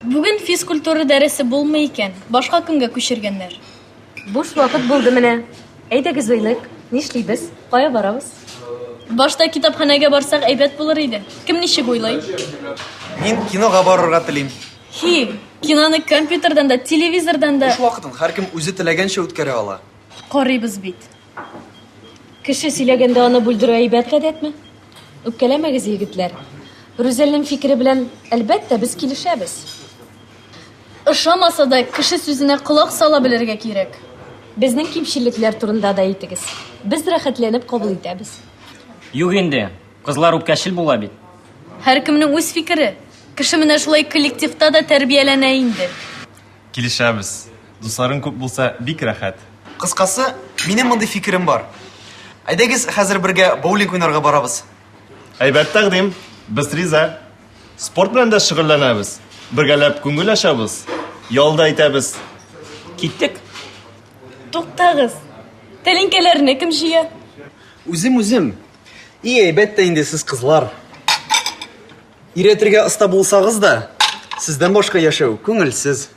Бүген физкультура дәресе булмый икән, башка көнгә күчергәннәр. Буш вакыт булды менә. Әйдәгез уйныйк. Нишлибез? Кая барабыз? Башта китапханәгә барсак әйбәт булыр иде. Кем ничек уйлый? Мин кинога барырга телим. Хи, киноны компьютердан да, телевизордан да Буш вакытын һәркем үзе теләгәнчә үткәрә ала. карыйбыз бит. Кеше сөйләгәндә аны бүлдерү әйбәт гадәтме? Үпкәләмәгез, егетләр. Рүзәлнең фикере белән, әлбәттә, без килешәбез. Ошамаса да, кеше сүзенә колак сала белергә кирәк. Безнең кимчелекләр турында да әйтегез. Без рәхәтләнеп кабул итәбез. Юк инде, кызлар үпкәчел була бит. Һәркемнең үз фикере. Кеше менә шулай коллективта да тәрбияләнә инде. Килешәбез. Дусларың күп булса, бик рәхәт. Кыскасы, минем мондый фикерем бар. Әйдәгез, хәзер бергә боулинг уйнарга барабыз. Әйбәт тәкъдим. Без риза. Спорт белән дә шөгыльләнәбез. Бергәләп күңел ачабыз, ял да итәбез. Киттек. Туктагыз. Тәлинкәләрне кем җыя? Үзем, үзем. И, әйбәт тә инде сез кызлар. Өйрәтергә оста булсагыз да, сездән башка яшәү күңелсез.